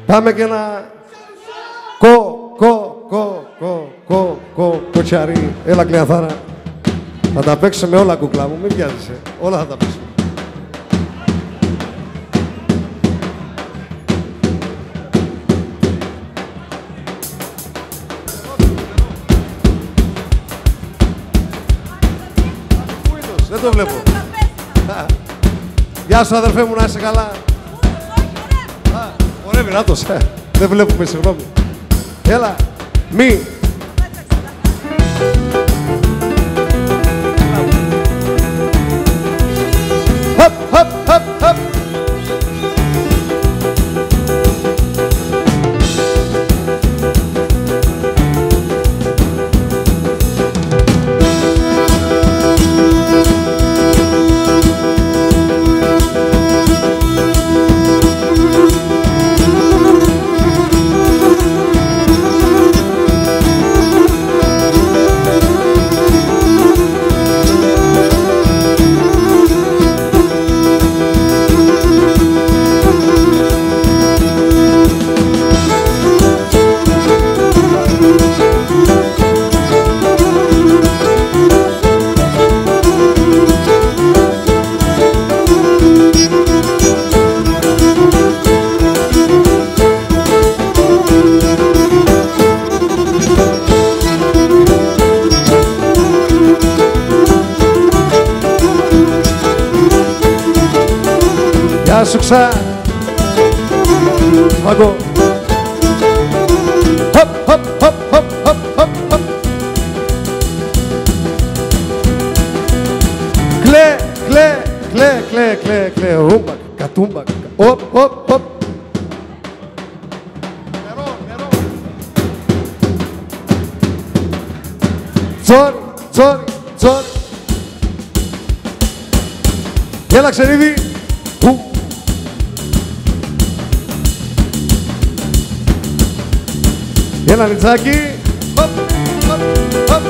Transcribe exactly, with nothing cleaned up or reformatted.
Πάμε και ένα κο, κο, κο, κο, κο, κο, κοτσιάρι. Έλα, Κλεαθάρα. Θα τα παίξουμε όλα, κούκλα μου, μη βιάζεσαι. Όλα θα τα παίξουμε. Πού είναι, δεν το βλέπω. Γεια σου, αδερφέ μου, να είσαι καλά. Α, χορεύει, να το σε. Δεν βλέπουμε, συγγνώμη. Έλα. Μη. Χαπ, χαπ, χαπ, χαπ. Γεια σου, Ξά. Μαγκό. Χαπ, χαπ, χαπ. Κλε, κλε, κλε, κλε, κλε, κλε. Ρούμπα, κατούμπα, κα-, οπ, οπ, οπ. Νερό, νερό. Τσόρι, τσόρι, τσόρι. Έλα, ξερίδι. Ου. Έλα, Λιτζάκι. Χαπ, χαπ, χαπ.